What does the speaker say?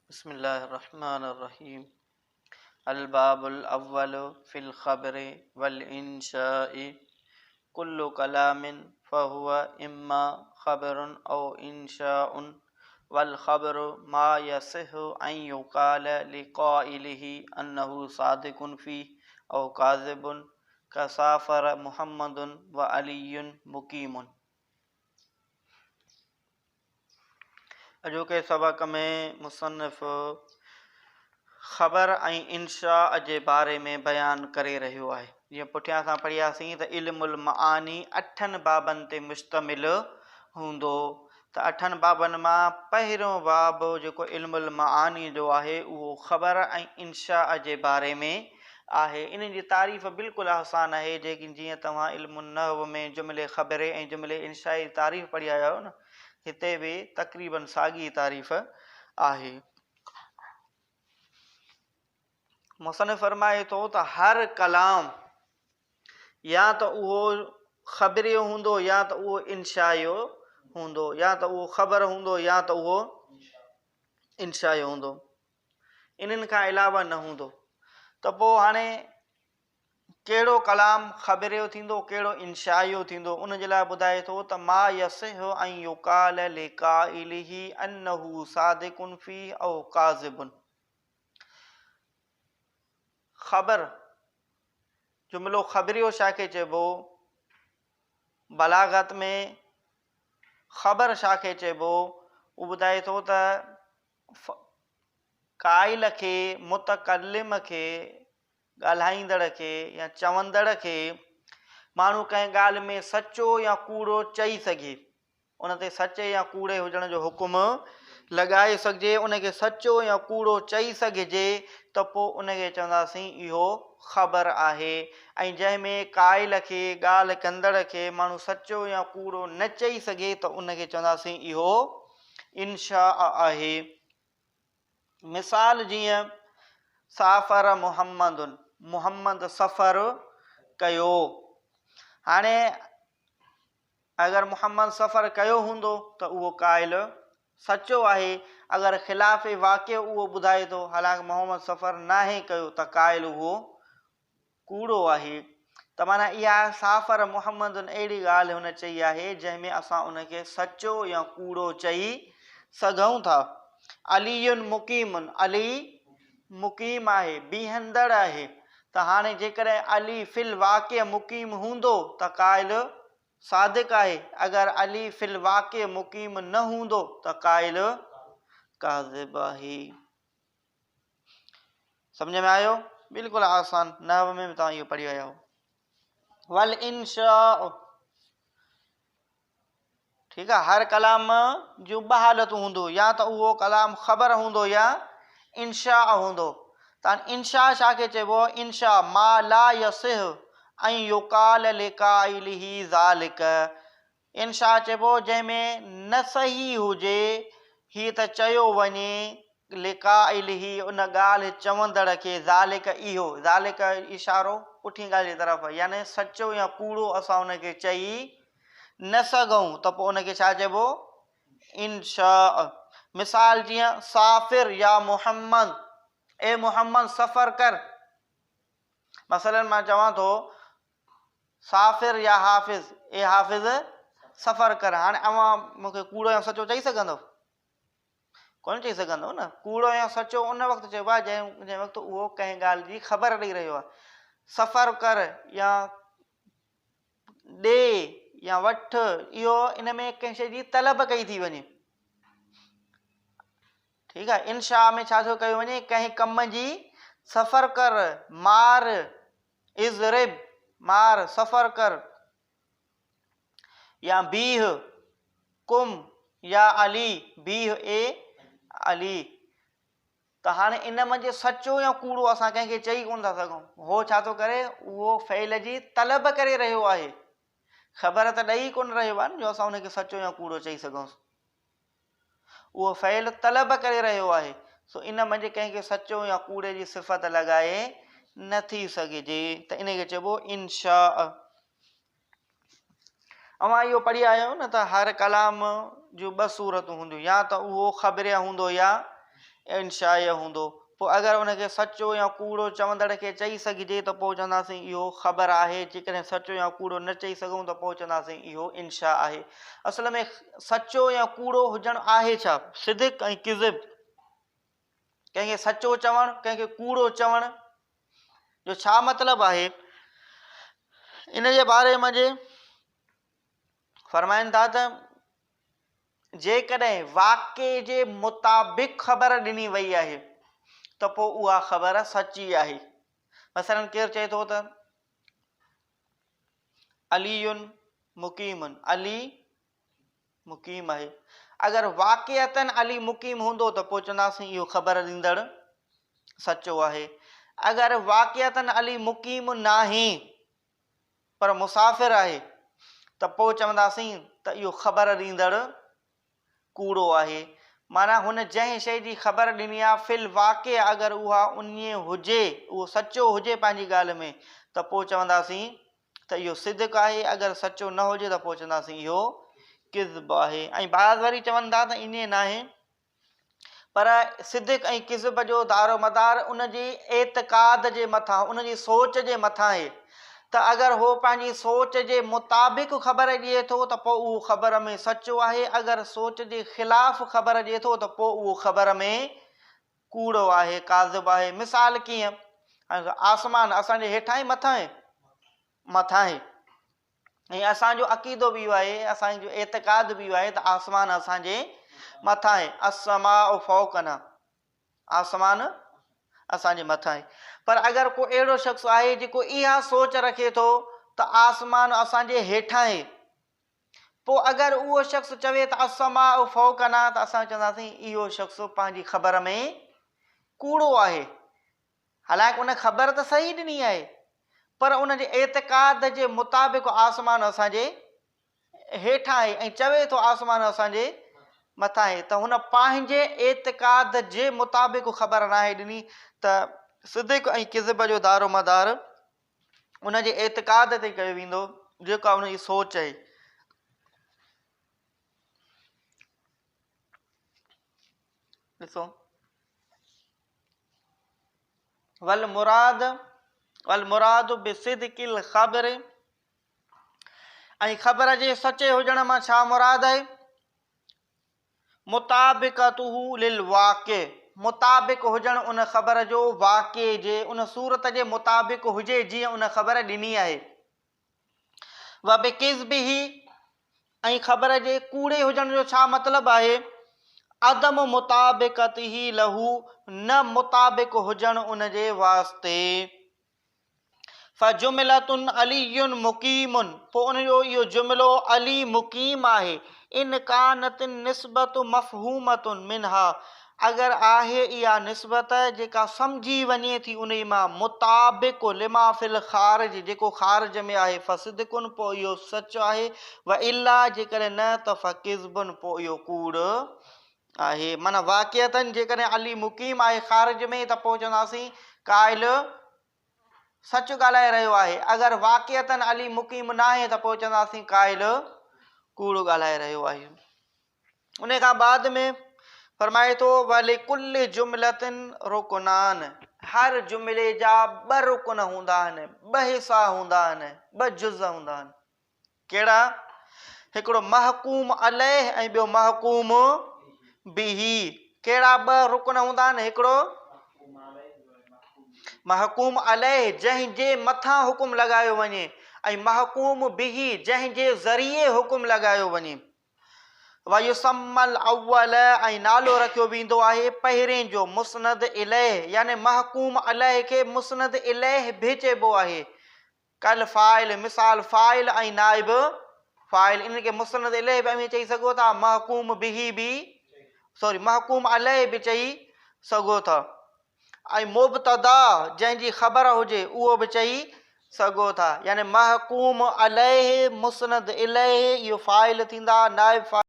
بسم الله الرحمن الرحيم الباب الأول في الخبر والإنشاء كل كلام فهو إما خبر أو إنشاء والخبر ما يصح أن يقال لقائله أنه صادق فيه أو كاذب كسافر محمد وعلي مقيم. اڄوڪي سبق ۾ مصنف خبر ۽ انشاء جي باري ۾ بيان ڪري رهيو آهي. جيئن پٺيان اسان پڙهياسين ته علم المعاني اٺن بابن تي مشتمل هوندو ته اٺن بابن مان پهريون باب جيڪو علم المعاني جو آهي اهو خبر ۽ انشاء جي باري ۾ آهي. انهن جي تعريف بلڪل آسان آهي جيئن توهان علم النحو ۾ جملي خبري ۽ جملي انشائي جي تعريف پڙهي آيا آهيو نه هتي به تقريباً ساڳي تعريف آهي. مصنف فرمائي ٿو ته هر ڪلام يا ته اهو خبريو هوندو يا ته اهو انشائيو هوندو يا ته اهو خبر هوندو يا ته اهو انشائيو هوندو انهن کان علاوه نه هوندو ته پوء هاڻي ڪهڙو ڪلام خبريو ٿيندو ڪهڙو انشائيو ٿيندو ان جي لاء ٻڌائي ٿو ته ما يصح ان يقال لقائله انه صادق فيه او ڪاذب خبر جملو خبريو ڇا کي چئبو بلاغت ۾ خبر ڇا کي چئبو اهو ٻڌائي ٿو ته قائل کي متڪلم کي ڳالهائيندڙ کي يا چوندڙ کي ماڻهو ڪنهن ڳالهه ۾ سچو يا ڪوڙو چئي سگهي، ان تي سچي يا ڪوڙي هجڻ جو حڪم لڳائي سگهجي، ان کي سچو يا ڪوڙو چئي سگهجي ته پوء ان کي چونداسين اهو خبر آهي ۽ جنهن ۾ قائل کي، ڳالهه ڪندڙ کي، ماڻهو سچو يا ڪوڙو نه چئي سگهي ته ان کي چونداسين اهو انشاء آهي. مثال جيئن، سافر محمد، محمد سفر ڪيو. هاڻي اگر محمد سفر ڪيو هوندو ته اهو قائل سچو آهي، اگر خلاف واقع اهو ٻڌائي ٿو حالانڪ محمد سفر ناهي ڪيو ته قائل اهو ڪوڙو آهي ته معنيٰ اها سافر محمد اهڙي ڳالهه هن چئي آهي جنهن ۾ اسان ان کي سچو يا ڪوڙو چئي سگهون ٿا. علي مقيم، علي مقيم آهي، بيهندڙ آهي ته هاڻي جيڪڏهن علي في الواقع مقيم هوندو ته قائل صادق آهي، اگر علي في الواقع مقيم نه هوندو ته قائل ڪاذب آهي. سمجھ ۾ آيو بلڪل آسان نحو ۾ به توهان اهو پڙهي آيا آهيو والانشاء ٺيڪ آهي هر ڪلام جون ٻه حالتون هوندو يا ته اهو ڪلام خبر هوندو يا انشاء هوندو ته انشاء ڇا کي چئبو انشاء ما لا يصح ان يقال لقائله ذلك انشاء چئبو جنهن ۾ نه صحيح هجي هي ته چيو وڃي لقائله ان ڳالهه چوندڙ کي ذلڪ اهو، ذلڪ اشارو پٺين ڳالهه جي طرف يعني سچو يا ڪوڙو اسان ان کي چئي نه سگهون ته پوء ان کي ڇا چئبو انشاء مثال جيئن سافر يا محمد اي محمد سفر ڪر مثلا مان چوان ٿو سافر يا حافظ، اي حافظ سفر ڪر. هاڻي اوهان مون کي ڪوڙو يا سچو چئي سگهندؤ؟ ڪونه چئي سگهندؤ نه. ڪوڙو يا سچو ان وقت چئبو آهي جنهن وقت اهو ڪنهن ڳالهه جي خبر ڏئي رهيو آهي. سفر ڪر يا ڏي يا وٺ اهو ان ۾ ڪنهن شيء جي طلب ڪئي ٿي وڃي. ٺيڪ آهي انشاء ۾ ڇا ٿو ڪيو وڃي ڪنهن ڪم جي سفر ڪر، مار، اضرب، مار، سفر ڪر، يا بيهه، قم، يا علي، بيهه اي علي. ته هاڻي ان منجهه سچو يا ڪوڙو اسان ڪنهن کي چئي ڪونه ٿا سگهون. هو ڇا ٿو ڪري؟ اهو فعل جي طلب ڪري رهيو آهي. خبر ته ڏئي ڪونه رهيو آهي نه جو اسان ان کي سچو يا ڪوڙو چئي سگهونس. اهو فعل طلب ڪري رهيو آهي، سو ان منجهه ڪنهن کي سچو يا ڪوڙي جي صفت لڳائي نه ٿي سگهجي ته ان کي چئبو انشاء. اوهان اهو پڙهي آيا آهيو نه ته هر ڪلام جون ٻه صورتون هونديون يا ته اهو خبريه هوندو يا انشائيه هوندو. پوء اگر ان کي سچو يا ڪوڙو چوندڙ کي چئي سگهجي ته پوء چونداسين اهو خبر آهي، جيڪڏهن سچو يا ڪوڙو نه چئي سگهون ته پوء چونداسين اهو انشاء آهي. اصل ۾ سچو يا ڪوڙو هجڻ آهي ڇا؟ صدق ۽ ڪذب، ڪنهن کي سچو چوڻ، ڪنهن کي ڪوڙو چوڻ جو ڇا مطلب آهي؟ ان جي باري منجهه فرمائن ٿا ته جيڪڏهن واقعي جي مطابق خبر ڏني وئي آهي ته پوء اها خبر سچي آهي. مثلاً ڪير چئي ٿو ته علي مقيم، علي مقيم آهي. اگر واقعتاً علي مقيم هوندو ته پوء چونداسين اهو خبر ڏيندڙ سچو آهي. اگر واقعتاً علي مقيم ناهي پر مسافر آهي ته پوء چونداسين ته اهو خبر ڏيندڙ ڪوڙو آهي. معنيٰ هن جنهن شيء جي خبر ڏني آهي في الواقع اگر اها انهيء هجي، اهو سچو هجي پنهنجي ڳالهه ۾ ته پوء چونداسين ته اهو صدق آهي، اگر سچو نه هجي ته پوء چونداسين اهو ڪذب آهي. ۽ بعض وري چون ٿا ته ائين ناهي. پر صدق ۽ ڪذب جو دارومدار ان جي اعتقاد جي مٿان، ان جي سوچ جي مٿان آهي ته اگر هو پنهنجي سوچ جي مطابق خبر ڏئي ٿو ته پوء اهو خبر ۾ سچو آهي، اگر سوچ جي خلاف خبر ڏئي ٿو ته پوء اهو خبر ۾ ڪوڙو آهي، ڪاذب آهي. مثال ڪيئن؟ آسمان اسان جي هيٺان آهي مٿان آهي؟ مٿان آهي. ۽ اسان جو عقيدو به اهو آهي، اسان جو اعتقاد به اهو آهي ته آسمان اسان جي مٿان آهي، السماء فوقنا، آسمان اسان جي مٿان آهي. پر اگر ڪو اهڙو شخص آهي جيڪو اها سوچ رکي ٿو ته آسمان اسان جي هيٺان آهي، پوء اگر اهو شخص چوي ته السماء فوقنا ته اسان چونداسين اهو شخص پنهنجي خبر ۾ ڪوڙو آهي. حالانڪ ان خبر ته صحيح ڏني آهي پر ان جي اعتقاد جي مطابق آسمان اسان جي هيٺان آهي ۽ چوي ٿو آسمان اسان جي مٿان آهي ته هن پنهنجي اعتقاد جي مطابق خبر ناهي ڏني ته صدق ۽ ڪذب جو دارو مدار ان جي اعتقاد تي ڪيو ويندو جيڪا ان جي سوچ آهي. ڏسو والمراد والمراد بصدق الخبر ۽ خبر جي سچي هجڻ مان ڇا مراد آهي مطابقته للواقع مطابق هجڻ ان خبر جو واقعي جي ان صورت جي مطابق هجي جيئن ان خبر ڏني آهي وبڪذبه ۽ خبر جي ڪوڙي هجڻ جو ڇا مطلب آهي؟ عدم مطابقته له نه مطابق هجڻ ان جي واسطي. فجملة علي مقيم پوء ان جو اهو جملو علي مقيم آهي ان ڪانت النسبة مفهومة منها اگر آهي اها نسبت جيڪا سمجهي وڃي ٿي انهي مان مطابق لما في الخارج جيڪو خارج ۾ آهي فصدق پوء اهو سچ آهي والا جيڪڏهن نه ته فڪذب پوء اهو ڪوڙ آهي معنيٰ واقعتاً جيڪڏهن علي مقيم آهي خارج ۾ ته پوء چونداسين قائل سچ ڳالهائي رهيو آهي اگر واقعتاً علي مقيم ناهي ته پوء چونداسين قائل ڪوڙ ڳالهائي رهيو آهي. ان کان بعد ۾ فرمائي ٿو ولڪل جملة رڪنان هر جملي جا ٻه رڪن هوندا آهن، ٻه حصا هوندا آهن، ٻه جز هوندا آهن. ڪهڙا؟ هڪڙو محڪوم عليه ۽ ٻيو محڪوم به. ڪهڙا ٻه رڪن هوندا آهن؟ هڪڙو محڪوم عليه جنهن جي مٿان حڪم لڳايو وڃي ۽ محڪوم به جنهن جي ذريعي حڪم لڳايو وڃي. ويسمي الاول ۽ نالو رکيو ويندو آهي پهرين جو مسند اليه يعني محڪوم عليه کي مسند اليه به چئبو آهي ڪالفاعل مثال فاعل ۽ نائب فاعل انهن کي مسند اليه به اوهين چئي سگهو ٿا محڪوم به به سوري محڪوم عليه به چئي سگهو ٿا. ۽ مبتدا جنهن جي خبر هجي اهو به چئي سگهو ٿا يعني محڪوم عليه مسند اليه اهو فاعل ٿيندا نائب فاعل.